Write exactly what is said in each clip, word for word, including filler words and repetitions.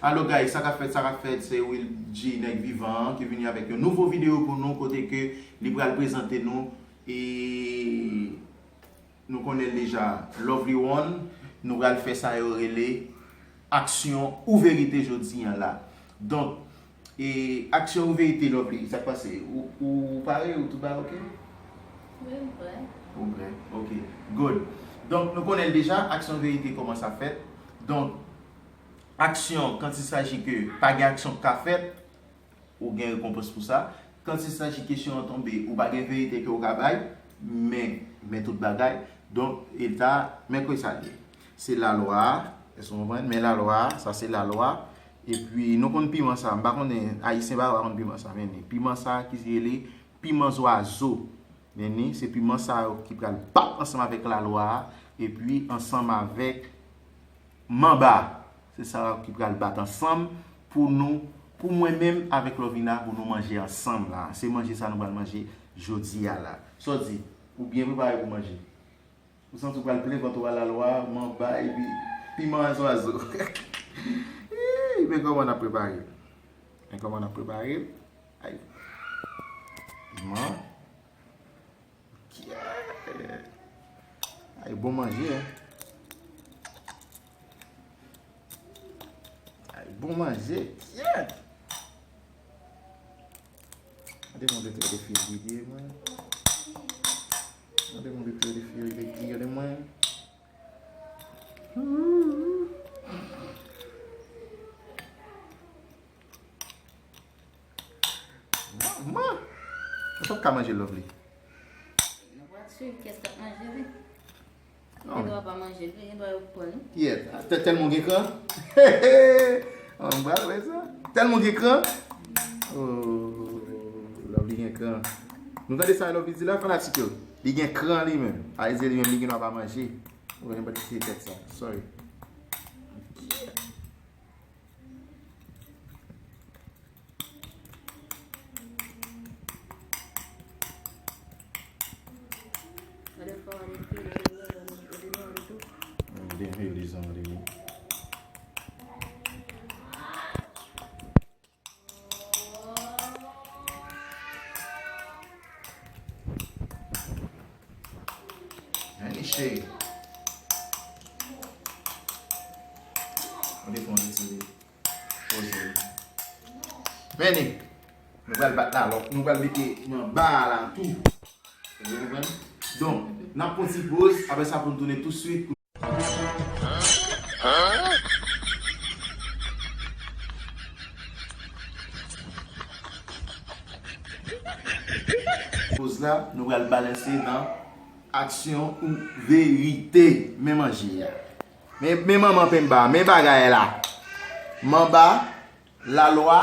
Alo guys, sa k ap fèt, sa k ap fèt, se Will G, nèg vivan an, ki vini avèk yon nouvo videyo pou nou, kote ke li pral prezante nou, e nou konnen l deja, Lovely One, nou pral fè sa yo rele aksyon ou verite jodi an la. Donk, e aksyon ou verite, Lovely, sa k pase? Ou, ou pare, ou tout bagay oke? Wi, m prè. Ou prè, oke. Good. Donk, nou konnen l deja, aksyon verite kòman sa fèt. Donk, aksyon, quand il s'agit que pa gen aksyon k ka fèt, ou gen rekonpans pou sa. Quand il s'agit kesyon an tonbe, ou pa gen verite ke ou ka bay, men, men tout bagay. Donk, e ta, men kòman sa ye. Se lalwa a, èske w konprann? Men lalwa a, sa se lalwa. Epi, nou konn piman sa, m pa konnen, Ayisyen pa, pa konn piman sa, men piman sa ki rele piman zwazo. Men ni, se piman sa yo ki pral bat ansanm avèk lalwa a, epi ansanm avèk manba. Se sa yo ki pral bat ansanm pou nou, pou mwen menm avèk Lovina, pou nou manje ansanm la. Se manje sa nou pral manje jodi a la. Sa w di? Ou byen prepare pou manje? Ou santi w pral plen vant ou a lalwa, manba, epi piman zwazo. Ey, men kòman n ap prepare l. Men kòman n ap prepare l. Ay. Piman. Kyèt. Ay, bon manje, hein. Ay, bon manje. Kyèt. Gade moun de tèt de fil videyo mwen. Gade moun de tèt de fil videyo mwen. Manman! Mwen p ap ka manje Lovely. Nou pral swiv kiyès k ap manje li. Non. Gen dwa pa manje l, gen dwa yo pran li. Kiyès? Tè-, tèlman w gen kran? An, m pral wè sa. Tèlman w gen kran? Oh, Lovely gen kran. Nou tande sa Lovely di la, fanatik yo? Li gen kran li menm. A, li di li menm li gen dwa pa manje. Ou gen pati se tèt sa. Sorry. Gade fò, gade fil, gade fil, gade fil, gade fil. Gade fil, gade fil. Ann cheri. Ou te fè yon ti poze. Vini. Nou pral bat la, lòk. Nou pral mete nan ba a la tou. Ou konprann? Donk, n ap pran ti poz, apre sa pou n tounen tousuit. Poz la, nou pral balanse nan aksyon ou verite. Men manje a. Men, men manman penba, men bagay la. Manba, lalwa,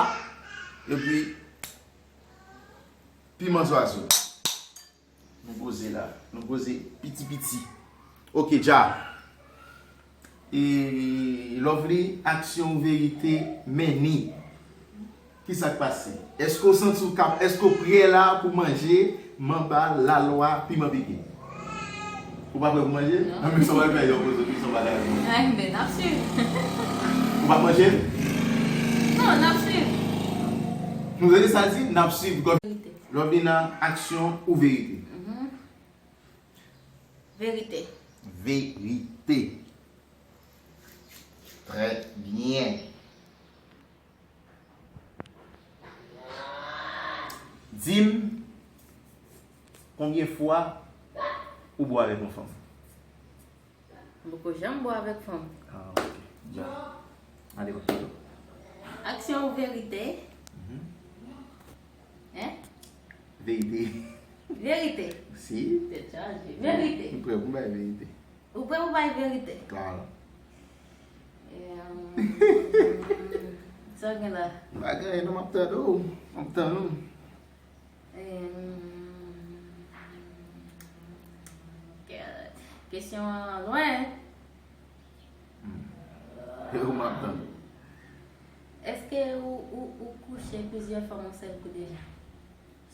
epi piman zwazo. Nou poze la. Nou poze piti piti. Oke, dja. E, Lovely, aksyon ou verite, men ni. Kisa k pase? Èske w santi w kap, èske w prè la pou manje manba, lalwa, piman pike? Ou pa prè pou manje? Non. Nan men sa w al fè yon poze kesyon bagay. Ay, men n ap swiv. Ou pa manje? Non, n ap swiv. Nou tande sa l di, n ap swiv. Verite. Lovina, aksyon ou verite? Mhm. Verite. Verite. Trè byen. Di m, konbyen fwa ou bwè avèk yon fanm? M poko janm bwè avèk fanm. Ah, ok. Dja. Ale, ok. Aksyon ou verite? Mhm. Hein? Verite. Verite? Si. Tèt chaje. Verite. M prè pou m bay verite. Ou prè pou bay verite? Klaro. Em, sa w gen la? M pa gen anyen non, m ap tann ou. M ap tann ou. Em, ke-, kesyon an lwen. Hmm. Ou m ap tann ou. Èske ou, ou, ou kouche plizyè fanm yon sèl kou deja?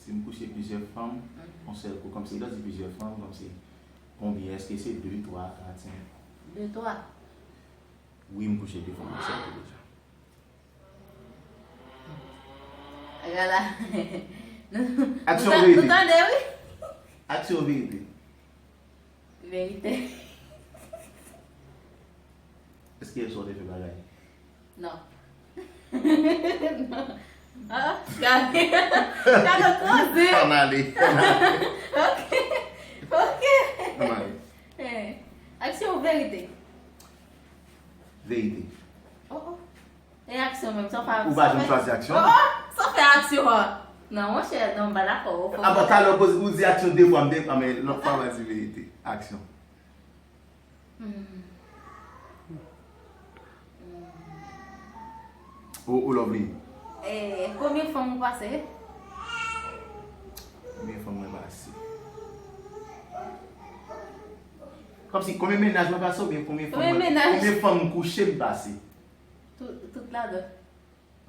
Si m kouche plizyè fanm, mhm, yon sèl kou, kòmsi, lè w di plizyè fanm, kòmsi, konbyen? Èske se de, twa, kat, senk? De, twa. Wi, m kouche de fanm yon sèl kou deja. Ala. Aksyon, verite. Nou tande, wi. Aksyon, verite. Verite. Èske yè swa w te fè bagay? Non. Non. Ah, gade. Gade koze. Ann ale. Ann ale. Ok. Ok. Ann ale. Eh, aksyon ou verite? Verite. Oh, oh. E aksyon menm, sa w fè. Ou pa janm chwazi aksyon? Oh, oh, sa w fè aksyon an. Non, monchè, non, m pa dakò. Ou fò. Ah, bon, talè ou poze, ou di aksyon de fwa, m de, ah, men lòt fwa, m a di verite. Aksyon. Hmm. Ou, ou Lovely. Eh, konbyen fanm ou pase? Konbyen fanm mwen pase? Kòmsi, konbyen mennaj mwen pase oubyen konbyen fanm mwen, konbyen fanm m kouche m pase? Tout, tout ladan.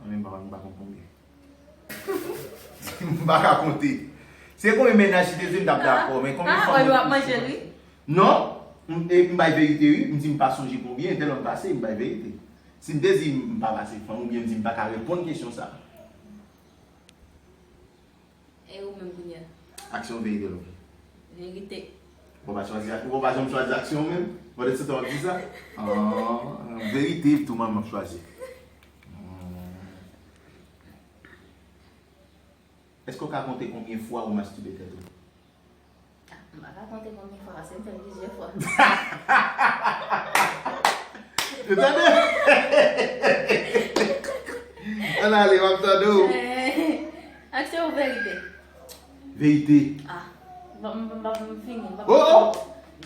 Mwen menm, m pa, m pa konn konbyen. M pa ka konte. Se konbyen mennaj ki te di m t ap dakò, men konbyen fanm mwen kouche m pase? Non, m, e, m bay verite, wi. M di m pa sonje konbyen, entèl m pase, m bay verite. Si m te di m pa pase fanm, oubyen m di m pa ka reponn kesyon sa. E ou menm kounye a? Aksyon, verite, Lovely? Verite. Ou pa chwazi, ou pa janm chwazi aksyon ou menm? Pandan se tan w ap di sa? Ah, verite tou, man, m ap chwazi. Hmm. Èske w ka konte konbyen fwa ou mastibe tèt ou? Ah, m pa ka konte konbyen fwa, paske m fè l plizyè fwa. Ou tande? Ann ale, m ap tande w. Eh, aksyon ou verite? Verite. Ah, m, m, m, m fini. M pa... Oh, oh!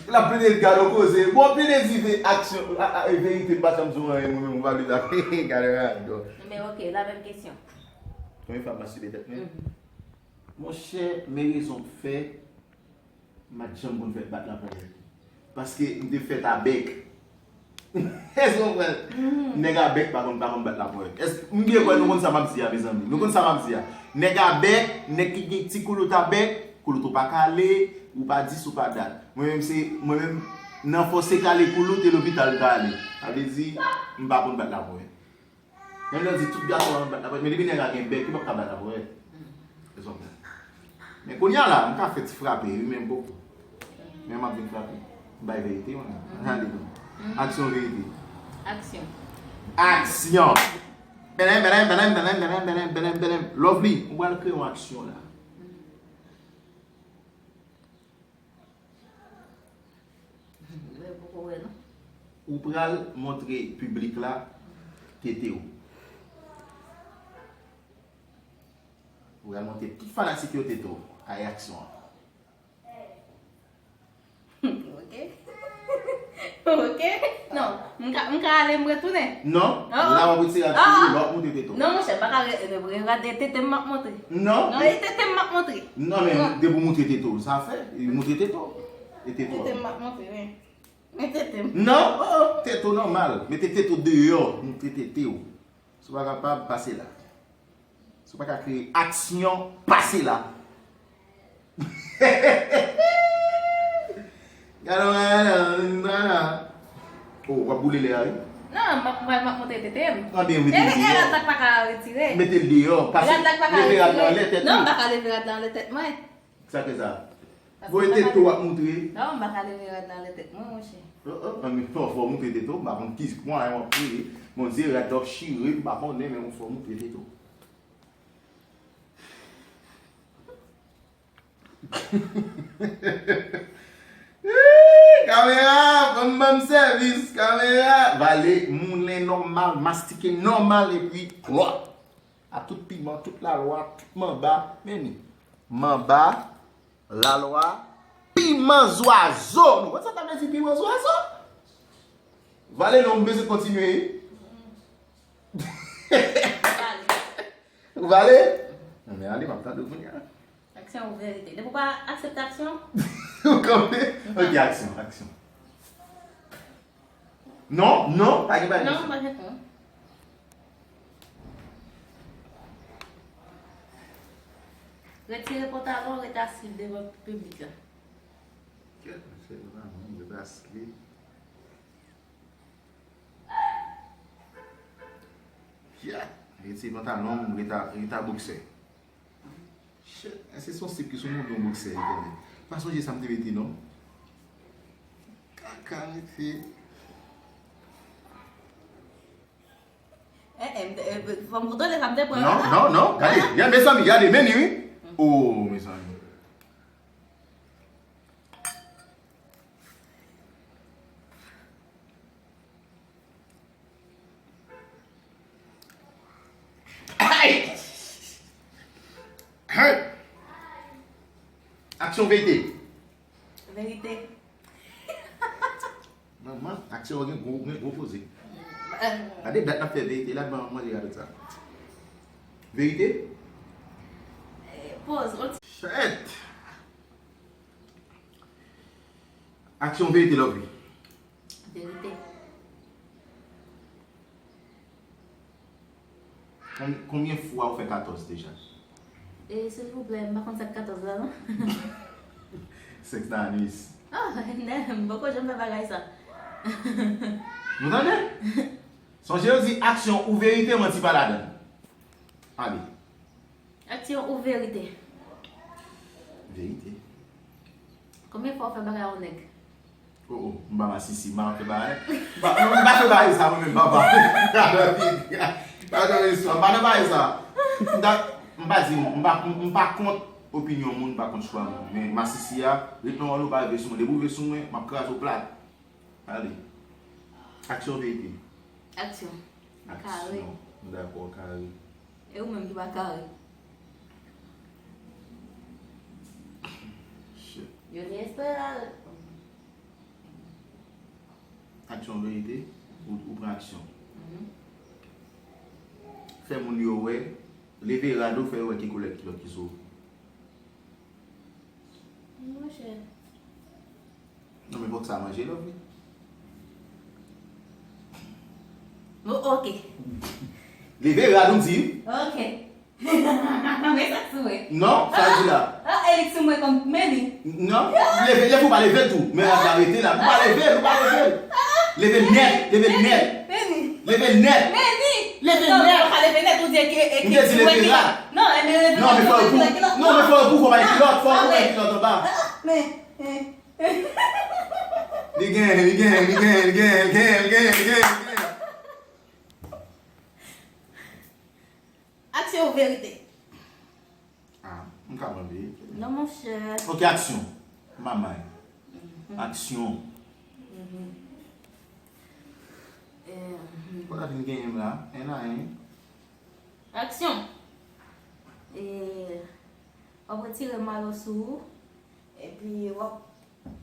L ap plede gade yon koze. Bon, plede di ve-, aksyon, a, a, e verite, m pa janm di w anyen, mwen menm, m pa vle sa. Gade radòt. Men ok, la menm kesyon. Konbyen fwa m mastibe tèt mwen? Mhm. Monchè, men rezon k fè m pa t janm konn fèt bat laponyèt. Paske m te fèt a bèk. Èske w konprann? Nèg a bèk pa konn, pa konn bat laponyèt. Èske, m byen kwè nou konn sa m ap di a, mezanmi. Nou konn sa m ap di a. Nèg a bèk, nèg ki gen ti koulout a bèk, koulout ou pa kale, ou pa dis, ou pa dat. Mwen menm se, mwen menm, nan fòse kale koulout e lopital m ta ale. Sa vle di, m pa konn bat laponyèt. Menm lè w di tout gason pa konn bat laponyèt, men depi nèg la gen bèk, li p ap ka bat laponyèt. Ou konprann? Men kounye a la, m ka fè ti frape, wi, men m poko. Men m ap vin frape. M bay verite, mwen. Ann ale, non. Aksyon, verite? Aksyon. Aksyon! Bèlèm, bèlèm, bèlèm. Lovely, ou pral kreye yon aksyon la. Mwen poko wè, non. Ou pral montre piblik la tete w. Ou pral montre tout fanatik yo tete w. Ay aksyon an. Ok. Ok. Non, m ka, m ka ale, m retounen. Non, oh, oh, la w ap retire aksyon, oh, oh, la w ap montre tete w. Non, monchè, m pa ka re-, re-, re-, gade tete m ap montre. Non. Non, e tete m ap montre. Non, men depi w montre tete w, sa fè, e montre tete w. E tete w. Tete m ap montre, wi. Men tete m. Non, oh, oh, tete w nòmal. Mete tete w deyò, montre tete w. Si w pa kapab, pase la. Si w pa ka kreye aksyon, pase la. Gade, gade, gade. Oh, w ap boule lè a, wi. Non, m ap, m ap, m ap montre tete m. Anben, mete l deyò. E, e rad la k pa ka retire. Mete l deyò. Pase, leve rad la anlè tèt li. Non, m pa ka leve rad la anlè tèt mwen. Sa k fè sa? Voye tete w ap moutre. Non, m pa ka leve rad la anlè tèt mwen, monchè. Oh, oh, men fò, fò w moutre tete w, m pa konn ki mwayen w ap kreye. Bondye, rad la w ap chire, m pa konnen, men fò w moutre tete w. Ih, kamera, ban m, ban m sèvis, kamera. Vale, moulen nòmal, mastike nòmal, epi klò. A tout piman, tout lalwa, tout manba, men ni. Manba, lalwa, piman zwazo. Nou konn sa ta vle di piman zwazo? Vale, non, m bezwen kontinye. Vale? Non, men ale, m ap tande w kounye a. Aksyon ou verite? Depi w pa aksepte aksyon? Ou kanpe? Ok, aksyon, aksyon. Non, non, pa gen bagay konsa. Non, pa gen tan. Retire pantalon, rete asiz devan piblik la. Kèt, retire pantalon, rete asiz. Kèt, retire pantalon, rete a, rete a boksè. Èske se yon slip ki sou mwen oubyen yon bòksè, Etènèl? Pa sonje sa m te mete, non. Kaka mete. Eh, eh, m te- eh, fò m kontwole sa m te pran. Non, non, non. Gade, gade, mezanmi, gade, men ni, wi. Oh, mezanmi. Ay! Hey! Aksyon, verite. Verite. Manman, aksyon gen gwo, gen gwo poze. Gade dat n ap fè verite la, ban manje gade sa. Verite? Eh, poz, on ti- Shit! Aksyon, verite, Lovely. Verite. Kon- Konbyen fwa ou fè katòz deja? E, silvouplè, m pa konn sa k katòz la, non. Sèks nan anis. Ah, nè, m poko janm fè bagay sa. Nou tande? Sonje yo di aksyon ou verite, manti pa ladan. Ale. Aksyon ou verite? Verite. Konbyen fwa ou fè bagay a yon nèg? Oh, oh, m pa masisi, m pa fè bagay. M pa, m pa fè bagay sa, mwen menm, papa. Gade, gade istwa, m pa nan bagay sa. M ta- m pa di, m pa, m pa kont opinyon moun, m pa kont chwa moun. Men masisi a, ret nan wòl ou, pa rive sou mwen. Depi w rive sou mwen, m ap kraze w plat. Ale. Aksyon, verite? Aksyon. Kare. Aksyon. M dakò, kare. E ou menm ki pa kare? Shit. Yo ni espre la. Aksyon, verite? Ou, ou pran aksyon. Mhm. Fè moun yo wè, leve rad ou, fè yo wè ki koulè kilòt ki sou ou. Monchè. Non, men fòk sa manje, Lovely. Bon, ok. Leve rad ou, m di. Ok. Men sa k sou mwen. Non, sa l di la. Ah, e li k sou mwen kòm, men li. Non, leve, leve ou pa leve l tou. Men rad la rete la. Ou pa leve l, ou pa leve l. Leve l nèt, leve l nèt. Men li. Leve l nèt. Men li. Leve l nèt. Non, ou pa leve nèt, ou di e ki, e ki, m te di leve rad. Non, e men leve rad, non, men fò ou pou, non, men fò ou pou, fò bay kilòt, fò ou bay kilòt anba. Men, men. Li gen, li gen, li gen, li gen, li gen, li gen, li gen, li gen. Aksyon ou verite? Ah, m ka pran verite. Non, monchè. Ok, aksyon. Mamay. Mhm. Aksyon. Mhm. Eh, mhm. Ou ta vin genyen m la, en a en. Aksyon. Eh, w ap retire mayo sou ou, epi w ap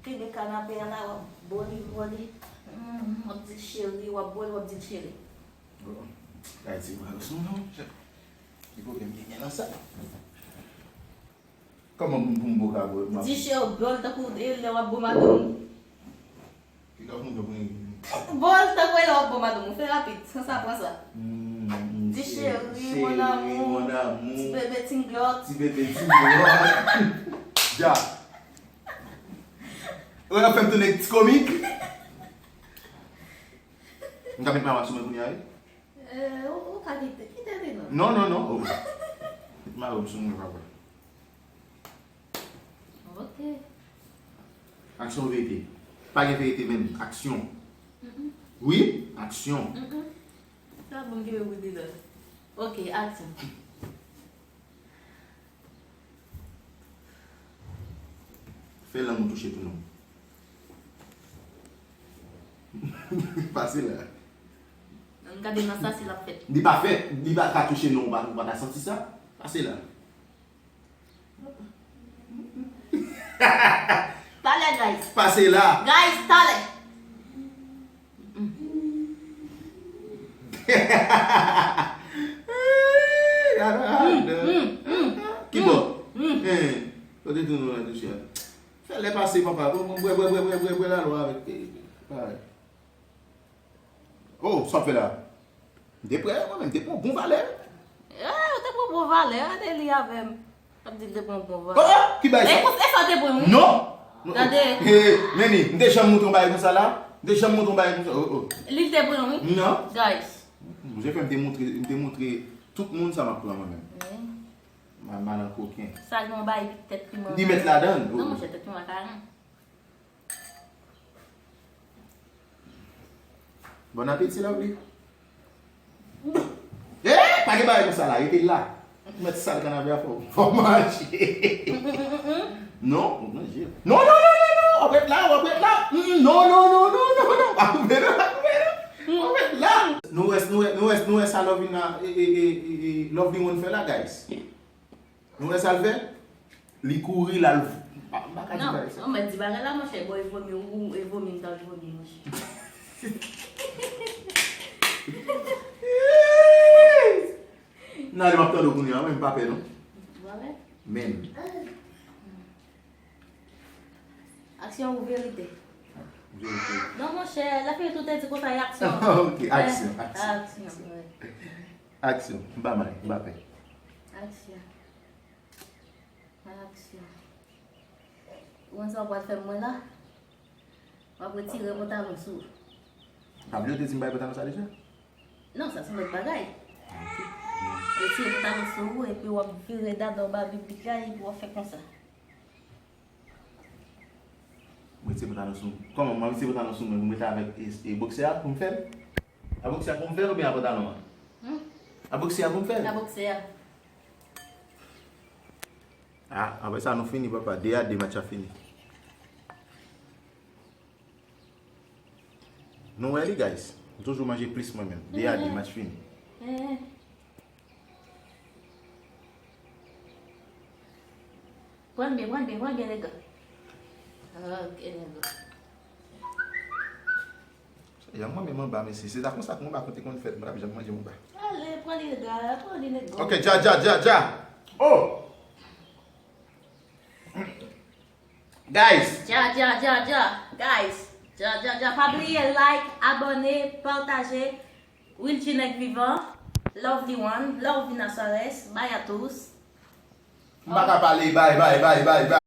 kenbe kanape a la, w ap bo li, bo li. Mhm, w ap di cheri, w ap bo li, w ap di cheri. Bon, kay di mwen sou non, chè. Ki pwoblèm ki gen nan sa? Kòman pou m, pou m bo ka bo, m ap di cheri, bo l tankou, e, lè w ap bo madanm ou. Ki ka fè m pran. Bo l tankou lè w ap bo madanm ou. Fè rapid, san sa pran sa. Mm, di cheri, mon amour, ti bebe tinglòt. Ti bebe tinglòt. Ja. Ou nan fè m tounen ti komik. M ka met mayo sou mwen kounye a, wi? Eh, ou, ou ka kite, kite li non. Non, non, non. Oh. Met mayo sou mwen, papa. Ok. Aksyon, verite? Pa gen verite menm. Aksyon. Mm-mm. Wi, aksyon. Mm-mm. Sa bon ki vle pou di la. Ok, aksyon. Fè lang ou touche tou non. Pase la. Ann gade nan sa si l ap fèt. Li pa fèt, li pa ka touche non, ou pa, ou pa ka santi sa. Pase la. Talè, guys. Pase la. Guys, talè. Gade, gade. Ki bò? Eh, kote tou nou la touche a? Fè lè pase, papa. Bon, bon, bwè, bwè, bwè, bwè, bwè, bwè lalwa avèk, eh, bagay. Oh, sa w ap fè la? M te prè, mwen menm, m te pran bon valè. Eh, ou te pran bon valè, gade li avè m. Ap di l te pran bon valè. Oh, ki bagay sa? E, e sa w te pran, wi. Non. Gade. Eh, men li, m te janm montre yon bagay konsa la? M te janm montre yon bagay konsa? Oh, oh. Li te pran, wi. Non. Guys. Mwen fè m te montre, m te montre tout moun sa m ap pran mwen menm. Wi. Ma- Malan koken. Sa gen yon bagay tèt piman. Li met ladan. Non, monchè, tèt piman ka ren. Bon apeti, Lovely. Eh, pa gen bagay konsa la, rete la. Ou met sal kanapè a, fò, fò manje. Non, ou manje. Non, non, non, non, non, w ap ret la, w ap ret la. Mm, non, non, non, non, non, non, pa koupe non, pa koupe non. W ap ret la. Nou wè, nou wè, nou wè, nou wè sa Lovina, e, e, e, e, e, Lovely One fè la, guys. Nou wè sa l fè? Li kouri la, l, m pa ka di bagay sa. Non, mwen di bagay la, monchè, bon, e vomi, ou, e vomi, m ta vomi, monchè. Nan ale, m ap tande w kounye a, mwen, m pa pè non. Vwala. Men. Aksyon ou verite? Verite. Non, monchè, la fini tout te di konsa, e aksyon. Ok, aksyon, aksyon. Aksyon, wi. Aksyon. M pa may, m pa pè. Aksyon. Aksyon. Ou konn sa w pral fè mwen la? W ap retire pantalon sou ou. Pa bliye w te di m bay pantalon sa deja? Non, sa se lòt bagay. Retire pantalon sou ou epi w ap vire dada w ba biblik la epi w ap fè konsa. Mwen retire pantalon sou mwen. Kòman mwen retire pantalon sou mwen pou m rete avèk e, e boksè a pou m fè l? A boksè a pou m fè l oubyen a pantalon an? Hmm? A boksè a pou m fè l? A boksè a. Ah, apre sa nou fini papa, de a de match a fini. Nou wè li guys, m toujou manje plis mwen menm, de a de match fini. Eh. Pran byen, pran byen, pran byen nèg la. Ok nèg la. Janm mwen menm anba mesye, se ta konsa ke anba konte konn fèt, mwen t ap janm manje anba. Ale, pran li nèg la, pran li nèg la. Ok, dja, dja, dja, dja. Oh! Guys! Dja, dja, dja, dja. Guys, dja, dja, dja. Pa bliye like, abòne, pataje. Wilgy Nèg Vivan, Lovely One, Lovina Soares, bye à tous. M pa ka pale, bye, bye, bye, bye, bye.